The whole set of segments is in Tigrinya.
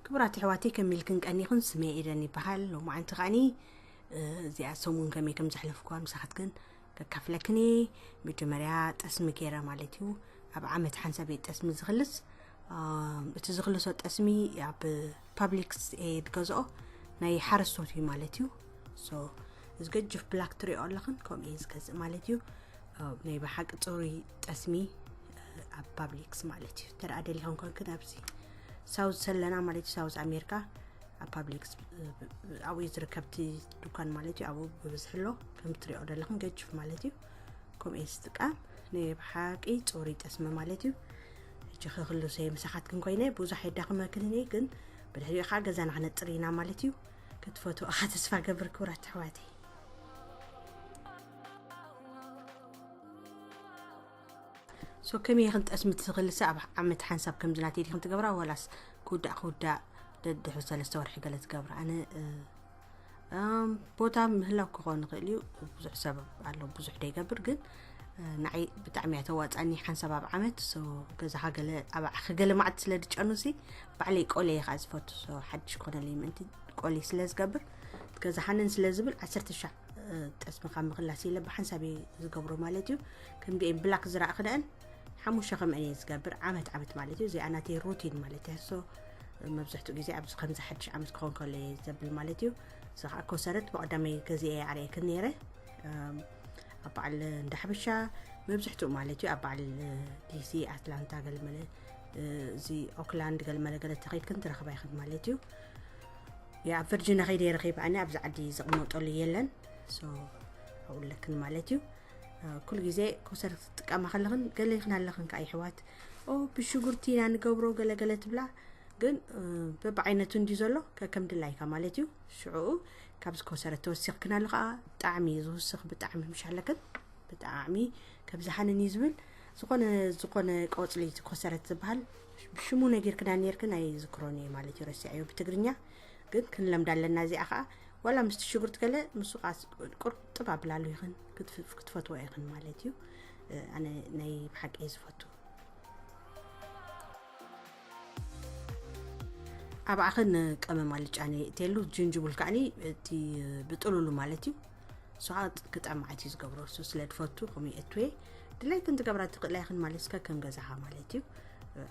ክቡራት ኣሕዋተይ፣ ከመይ ኢልክን ቀኒኽን? ስመይ ኤደን ይበሃል። ሎማዓንቲ ከዓኒ፣ እ፣ እዚኣ ሰሙን ከመይ ከም ዘሕለፍኩዋ ምሳኻትክን ከካፍለክን እየ። መጀመርያ ጠስሚ ገይረ ማለት እዩ። ኣብ ዓመት ሓንሳብ እየ ጠስሚ ዝኽልስ። እ፣ እቲ ዝኽልሶ ጠስሚ ኣብ ፓብሊክስ እየ ዝገዝኦ። ናይ ሓረስቶት እዩ ማለት እዩ። ሶ፣ እዚ ገጅፍ ብላክ ትሪኦ ኣለኽን፣ ከምኡ እየ ዝገዝእ ማለት እዩ። እ፣ ናይ ብሓቂ ፅሩይ ጠስሚ፣ እ፣ ኣብ ፓብሊክስ ማለት እዩ። እንተ ደኣ ደሊኹም ኮንክን ኣብዚ ሳውዝ ሰለና ማለት እዩ፣ ሳውዝ ኣሜሪካ ኣብ ፓብሊክስ፣ እ፣ ኣብኡ እዩ ዝርከብ እቲ ድኳን ማለት እዩ። ኣብኡ ብብዝሒ ኣሎ፣ ከም ትሪኦ ዘለኽን ገጅፍ ማለት እዩ። ከምኡ እየ ዝጥቀም። ናይ ብሓቂ ፅሩይ ጠስሚ ማለት እዩ። ሕጂ ክኽልሶ እየ ምሳኻትክን ኮይነ፣ ብዙሕ የዳኽመክን እየ፣ ግን ብድሕሪኡ ከዓ ገዛና ክነፅር ኢና ማለት እዩ። ክትፈትዎ ከዓ ተስፋ ገብር ክቡራት ኣሕዋተይ። ሶ ከመይ ኢኽን ጠስሚ ትኽልሲ? ኣብ ዓመት ሓንሳብ ከምዚ ናተይ ዲኽን ትገብራ፣ ዋላስ ክውዳእ ክውዳእ ደድሕሪ ሰለስተ ወርሒ ገለ ትገብራ? ኣነ፣ እ፣ እም፣ ቦታ ምህላው ክኾን ይኽእል እዩ። ብዙሕ ሰብ ኣሎ ብዙሕ ደይገብር፣ ግን፣ እ፣ ንዓይ ብጣዕሚ እያ ተዋጻኒ ሓንሳብ ኣብ ዓመት። ሶ ገዛኻ ገለ፣ ኣብ ዓኺ ገለ መዓት ስለ ዝጨኑሲ፣ ባዕለይ ቆልየ እየ ከዓ ዝፈቱ። ሶ ሓድሽ ክኾነለይ ምእንቲ ቆልየ ስለ ዝገብር፣ ገዛሓንን ስለ ዝብል ዓሰርተ ሻዕ፣ እ፣ ጠስሚ ካብ ምኽላስ ኢለ ብሓንሳብ እየ ዝገብሮ ማለት እዩ። ከምዚኤን ብላክ ዝረኣኽንአን ሓሙሽተ ከምአን እየ ዝገብር ዓመት ዓመት ማለት እዩ። እዚኣ ናተይ ሩቲን ማለት እያ። ሶ መብዛሕትኡ ግዜ ኣብዚ ከምዚ ሓድሽ ዓመት ክኾን ከሎ እየ ዘብል ማለት እዩ። እዚ ከዓ ኮሰረት ብቐዳመይ ገዚኤ ኣርእየክን ነይረ። እም፣ ኣብ በዓል እንዳ ሓበሻ መብዛሕትኡ ማለት እዩ፣ ኣብ በዓል ዲሲ፣ ኣትላንታ፣ ገልመለ፣ እ፣ እዚ ኦክላንድ ገልመለ ገለ ተኸይድክን ትረኽባ ኢኽን ማለት እዩ። ያ፣ ኣብ ቨርጂኒያ ከይደ ረኺበ ኣነ ኣብዚ ዓዲ ዝቕመጠሉ የለን። ሶ፣ ኣብኡ ኣለክን ማለት እዩ። እ፣ ኩሉ ግዜ ኮሰረት ክትጥቀማ ከለኽን ገለ ይኽን ኣለኽን ከዓ ይሕዋት፣ "ኦ፣ ብሽጉርቲ ኢና ንገብሮ" ገለ ገለ ትብላ። ግን፣ እ፣ በብዓይነቱ እንዲ ዘሎ ከከም ድላይካ ማለት እዩ። ሽዑኡ ካብዚ ኮሰረት ተወሲኽክን ኣሎ ከዓ ብጣዕሚ እዩ ዝውስኽ፣ ብጣዕሚ ምሽ ኣለክን፣ ብጣዕሚ ከብዝሓንን እዩ ዝብል። ዝኾነ፣ ዝኾነ ቆጽሊ እቲ ኮሰረት ዝበሃል ብሽሙ ነጊርክና ነይርክን ኣይዝክሮን እየ ማለት እዩ፣ ረሲዐዮ ብትግርኛ። ግን ክንለምዳ ኣለና እዚኣ ከዓ። ዋላ ምስቲ ሽጉርት ገለ ምስ ቃስ ቁርጥብ ኣብላሉ ኢኽን ክትፍ-፣ ክትፈትዎ ኢኽን ማለት እዩ። እ፣ ኣነ ናይ ብሓቂ እየ ዝፈቱ። ኣብ ዓኽን ቀመም ኣልጫ ነየእትየሉ፣ ጅንጅቡል ከዓኒ እቲ ብጥሉሉ ማለት እዩ። እሱ ከዓ ክጠምዓት እዩ ዝገብሮ። እሱ ስለ ድፈቱ ከምኡ የእትዌ። ድላይክን ትገብራ ትኽእላ ኢኽን ማለት እስከ ከም ገዛኻ ማለት እዩ።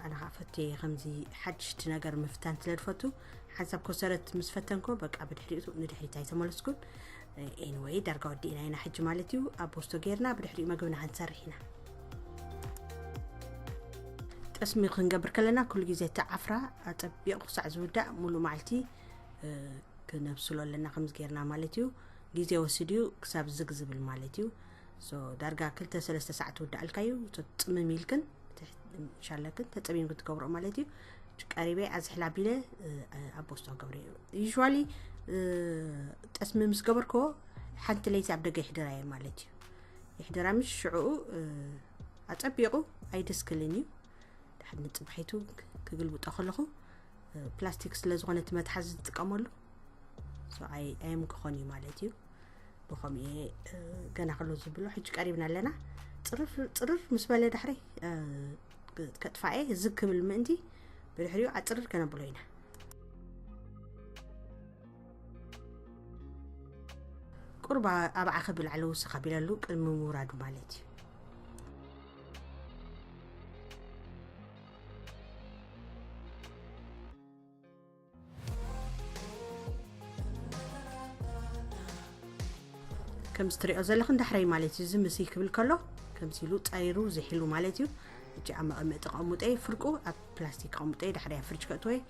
ኣነ ከዓ ፈትየ ከምዚ ሓድሽቲ ነገር ምፍታን ስለ ድፈቱ፣ ሓንሳብ ኮሰረት ምስ ፈተንኮ በቃ ብድሕሪኡ ንድሕሪት ኣይተመለስኩን። ኤኒወይ፣ ዳርጋ ወዲእና ኢና ሕጂ ማለት እዩ። ኣብ ቦስቶ ጌርና ብድሕሪኡ መግብና ክንሰርሕ ኢና። ጠስሚ ክንገብር ከለና ኩሉ ግዜ እቲ ዓፍራ ኣጸቢቑ ክሳዕ ዝውዳእ ሙሉእ መዓልቲ፣ እ፣ ክነብስሎ ኣለና ከምዚ ጌርና ማለት እዩ። ግዜ ወሲዱ እዩ ክሳብ ዝግ ዝብል ማለት እዩ። ሶ፣ ዳርጋ ክልተ ሰለስተ ሰዓት ትውዳእልካ እዩ። ሶ፣ ጽምም ኢልክን ትሕ-፣ ሻለክን ተጸሚምክን ትገብሮ ማለት እዩ። ቀሪበ ኣዝሕላ ቢለ፣ እ፣ ኣብ ቦስቶ ገብረ እዩ። ዩዥዋሊ፣ እ፣ ጠስሚ ምስ ገበርኮ ሓንቲ ለይቲ ኣብ ደገ ይሕድራ እየ ማለት እዩ። ይሕድራ ምሽ ሽዑኡ፣ እ፣ ኣጸቢቑ ኣይደስክልን እዩ። ድሓር ንጽባሒቱ ክ-፣ ክግልብጦ ከለኹ፣ እ፣ ፕላስቲክ ስለ ዝኾነ እቲ መትሓዚ ዝጥቀመሉ፣ ሶ ኣይ-፣ ኣየምክኾን እዩ ማለት እዩ። ብኸምኡ እየ፣ እ፣ ገና ከሎ ዝብሎ። ሕጂ ቀሪብና ኣለና። ጽርር፣ ጽርር ምስ በለ ዳሕሪ፣ እ፣ ከጥፋኤ ዝግ ክብል ምእንቲ ብድሕሪኡ ኣጽርር ከነብሎ ኢና። ቁሩብ ኣብ ዓኺ ብላዕሊ ውስኽ ኣቢለሉ ቅድሚ ምውራዱ ማለት እዩ። ከምዚ ትሪኦ ዘለኽን ዳሕረይ ማለት እዩ። እዚ ምስይ ክብል ከሎ ከምዚ ኢሉ ጸሪሩ ዝሒሉ ማለት እዩ። ሕጂ ኣብ መቐመጢ ከቐምጦ እየ፣ ፍርቁ ኣብ ፕላስቲክ ከቐምጦ እየ፣ ዳሕረይ ኣብ ፍርጅ ከእትዎ እየ።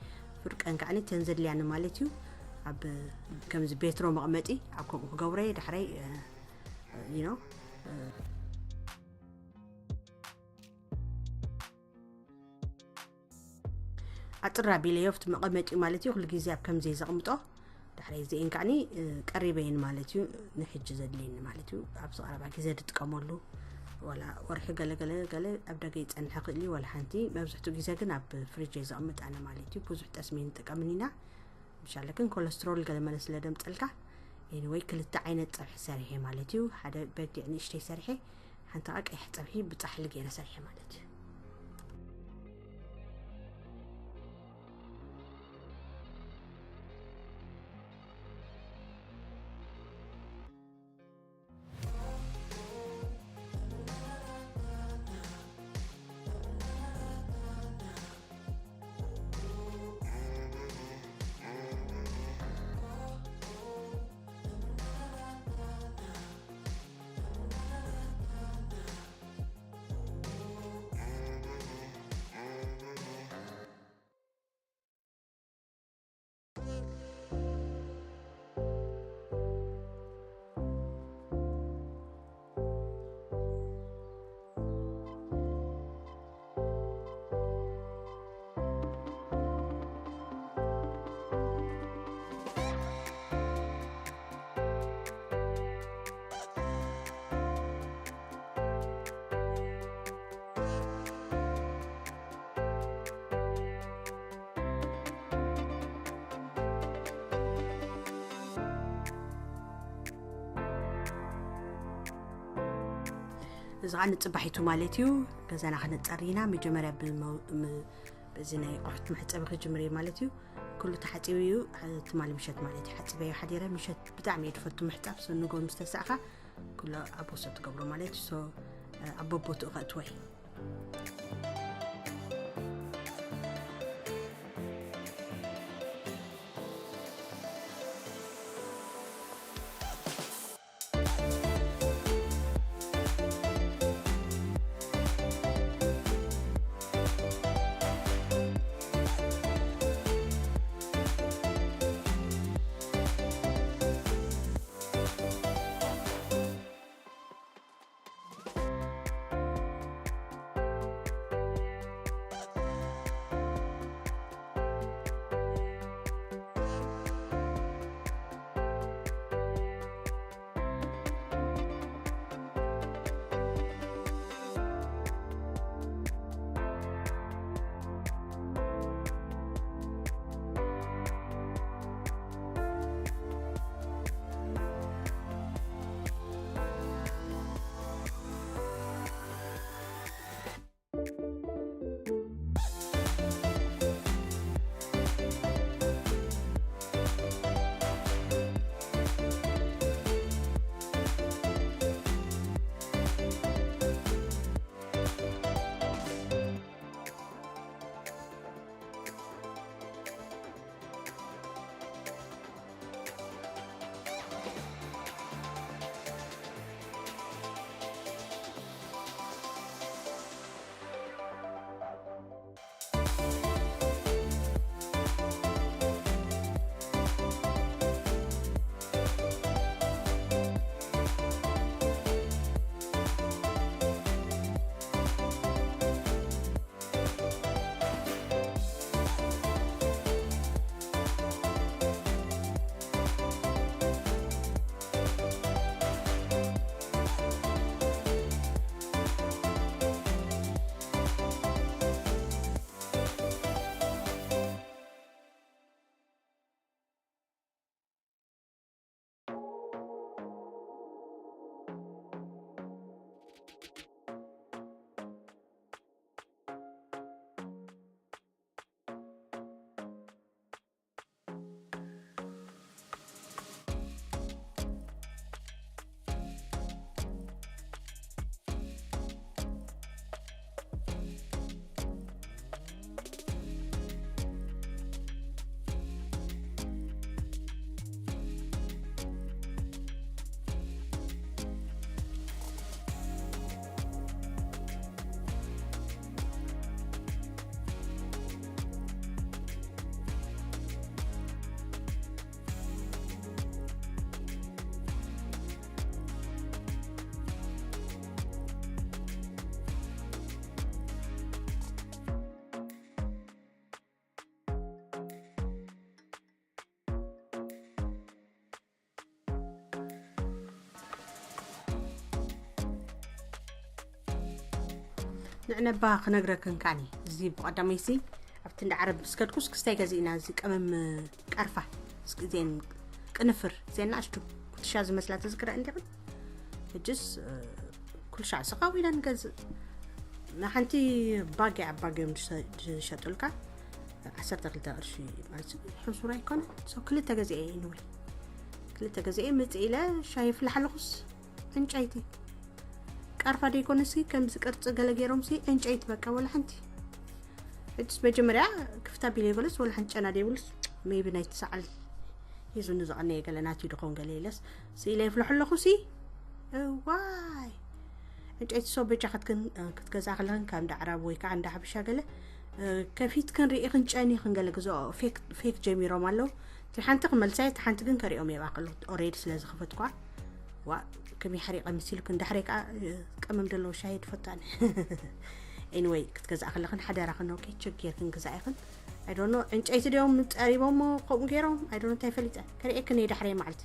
ፍርቀን ከዓኒ ተን ዘድልያኒ ማለት እዩ። ኣብ ከምዚ ቤትሮ መቐመጢ ኣብ ከምኡ ክገብሮ እየ። ዳሕረይ፣ እ፣ you know፣ እ፣ ኣጥር ኣቢለዮ ኣብቲ መቐመጢ ማለት እዩ። ኩሉ ግዜ ኣብ ከምዚ ዘቕምጦ። ዳሕረይ እዚኤን ከዓኒ፣ እ፣ ቀሪበየን ማለት እዩ። ንሕጂ ዘድልየኒ ማለት እዩ። ኣብዚ ቀረባ ግዜ ዝጥቀመሉ፣ ዋላ ወርሒ ገለ ገለ ገለ ኣብ ደገ ይጸንሐ ክእል እዩ፣ ዋላ ሓንቲ። መብዛሕትኡ ግዜ ግን ኣብ ፍሪጅ እየ ዘቕምጥ ኣነ ማለት እዩ። ብዙሕ ጠስሚ ንጥቀምን ኢና። ምሻለክን ኮለስትሮል ገለ መለ ስለ ደምጸልካ። ኤኒወይ፣ ክልተ ዓይነት ጸብሒ ሰሪሐ ማለት እዩ። ሓደ በጊዕ ንእሽተይ ሰሪሐ፣ ሓንቲ ኸዓ ቀይሕ ጸብሒ ብጻሕሊ ገይረ ሰሪሐ ማለት እዩ። እዚ ከዓ ንፅባሒቱ ማለት እዩ። ገዛና ክነፀሪ ኢና። መጀመርያ ብመው- ም- በዚ ናይ ኣቑሑት መሕፀቢ ክጅምር እየ ማለት እዩ። ኩሉ ተሓፂቡ እዩ። ትማሊ ምሸት ማለት እዩ ሓፂበዮ ሓዲረ። ምሸት ብጣዕሚ እየ ዝፈቱ ምሕፃብ። ሰንጎ ምስ ተሳእኻ ኩሉ ኣብ ወሰ ትገብሮ ማለት እዩ። ሶ ኣብ በቦትኡ ከእትዎ እየ። ንዕነባ ክነግረክን ከዓኒ፣ እዚ ብቐዳመይ ሲ ኣብቲ እንዳ ዓረብ ምስ ከድኩስ ክስታይ ገዚእና፣ እዚ ቀመም ቀርፋ፣ እስኪ ዜን ቅንፍር፣ ዜን ናእሽቱ ኩትሻ ዝመስላ ትዝክረ እንዲኽን? ሕጅስ ኩልሻዕ ስኻው ኢና ንገዝእ። ንሓንቲ ባጊ ኣብ ባጊ እዮም ዝሸ- ዝሸጡልካ። ዓሰርተ ክልተ ቅርሺ ማለት ሕሱር ኣይኮነ። ሶ ክልተ ገዚአ እየ ንወይ ክልተ ገዚአ ምፅ ኢለ ሻይ ፍላሕ ኣለኹስ ዕንጨይቲ ቀርፋ ደይኮነሲ ከምዚ ቅርፂ ገለ ገይሮምሲ ዕንጨይቲ በቃ ወላ ሓንቲ። ሕጅስ መጀመርያ ክፍታ ቢለ ይበለስ ወላ ሓንቲ ጨና ደይብሉስ ሜቢ ናይ ትሰዓል ሂዙ ንዝቐነየ ገለ ናትዩ ድኸውን ገለ ኢለስ ስኢለ ይፍልሑ ኣለኹ ሲ። እዋይ ዕንጨይቲ ሶ በጃ ክትክን ክትገዛ ከለኽን ካብ እንዳ ዓራብ ወይ ከዓ እንዳ ሓበሻ ገለ ከፊትክን ርኢኽን ጨኒኽን ገለ ግዝኦ። ፌክ ጀሚሮም ኣለዉ። እቲ ሓንቲ ክመልሳ እየ፣ እቲ ሓንቲ ግን ከሪኦም እየ ባክሉ ኦሬዲ ስለ ዝኸፈትኳ። ዋ ከመይ ሓሪቐ መሲልክን ዳሕረይ ከዓ ቀመም ዘለዎ ሻሂ ድፈታን። ኤኒወይ ክትገዝኣ ከለኽን ሓደራኽን ኦኬ ቸክ ጌርክን ግዛኢኽን። ኣይዶኖ ዕንጨይቲ ድዮም ጸሪቦሞ ከምኡ ገይሮም ኣይዶኖ እንታይ ፈሊጠ። ከርእየክን እየ ዳሕረይ መዓልቲ።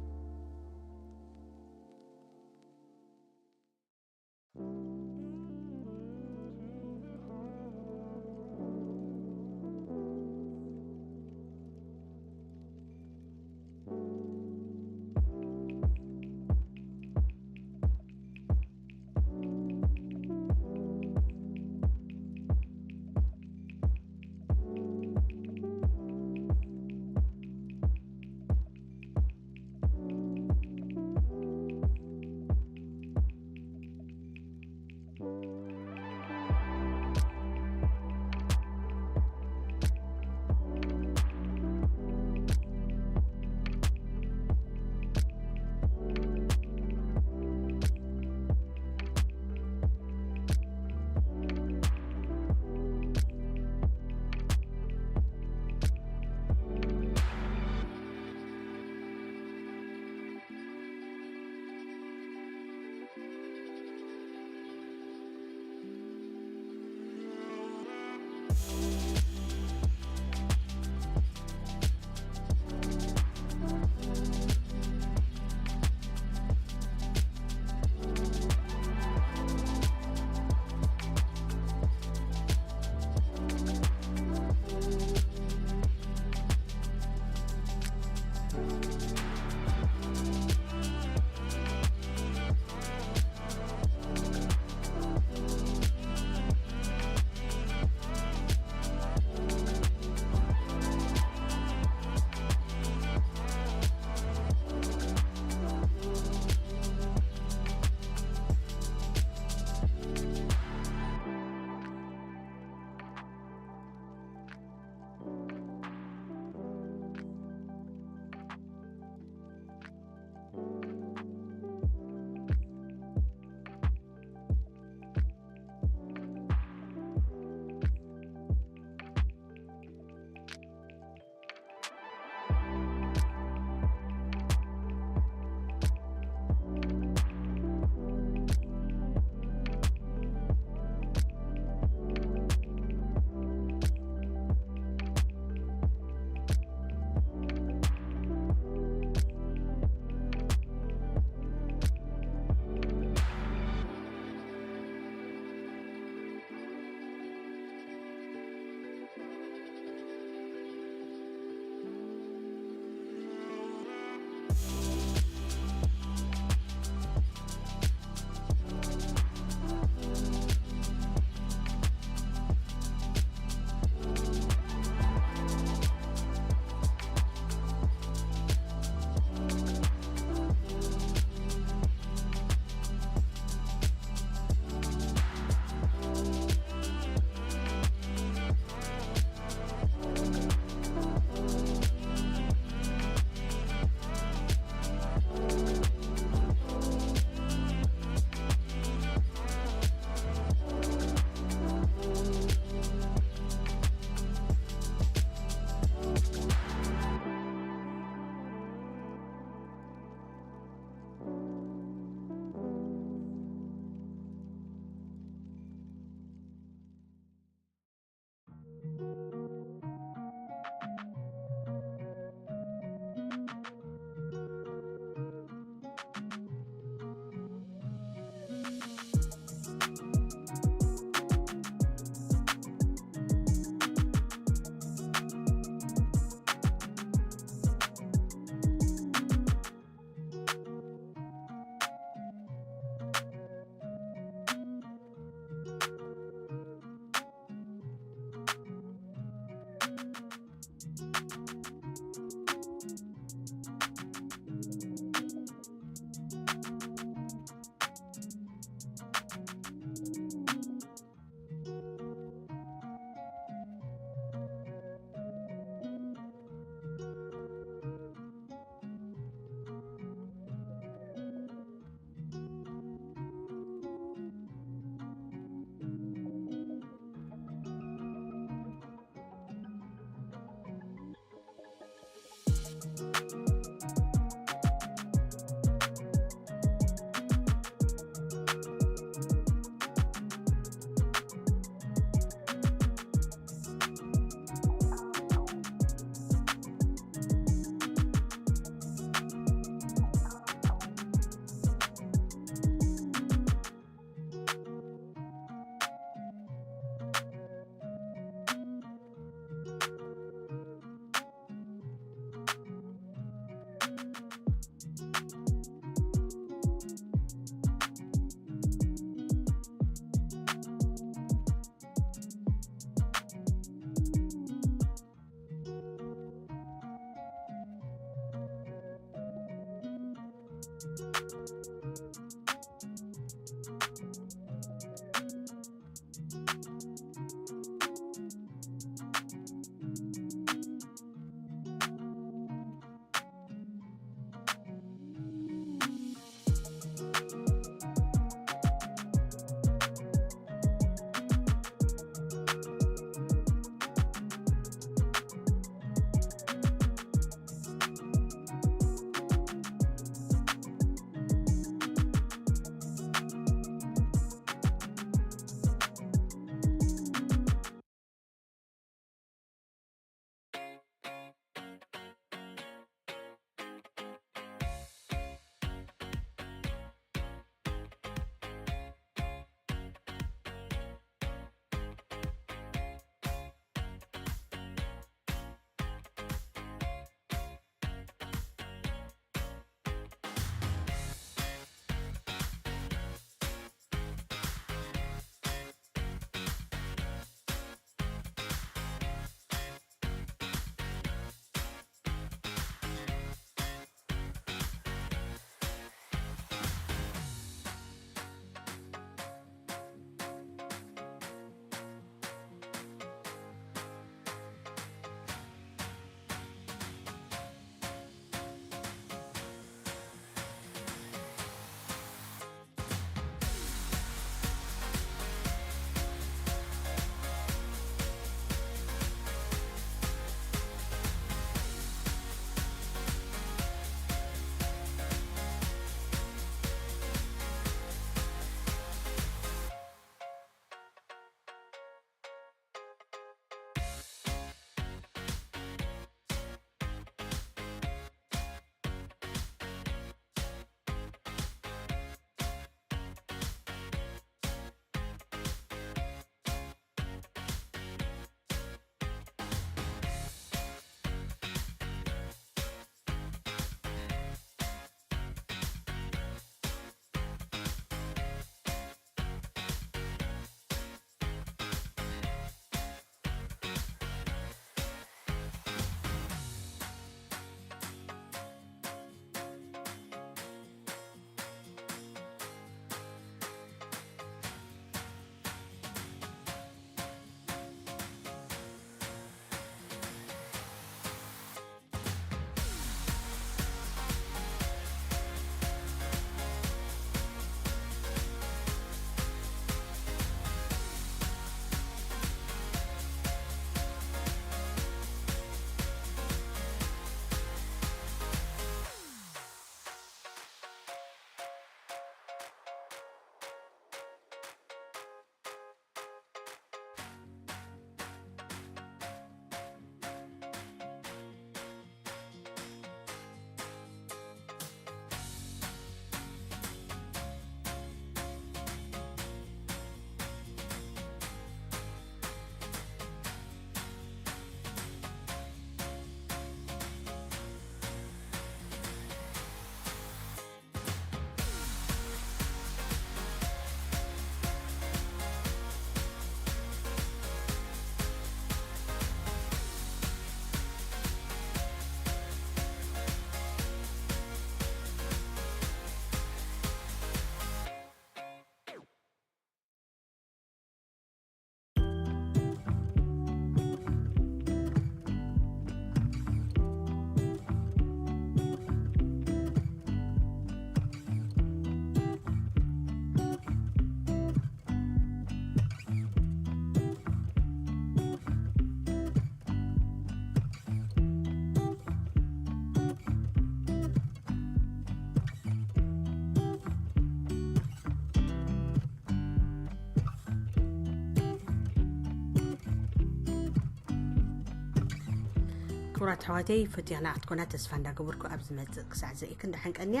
ክቡራት ኣሕዋተይ፣ ፈቲኽና ክትኮና ተስፋ እንዳገበርኩ፣ ኣብ ዝመጽእ ክሳዕ ዝርእየክን ደሓን ቀንያ።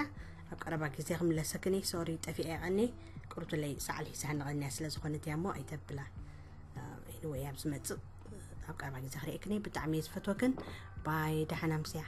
ኣብ ቀረባ ግዜ ክምለሰክን እየ። ሶሪ፣ ጠፊኤ ቀኒ። ቅሩብትለይ ሰዓል ሒዛ ንቐንያ ስለ ዝኾነት እያ እሞ ኣይተብላ። ኤኒወይ፣ ኣብ ዝመጽእ ኣብ ቀረባ ግዜ ክርእየክን እየ። ብጣዕሚ እየ ዝፈትወክን። ባይ፣ ደሓን ኣምስያ።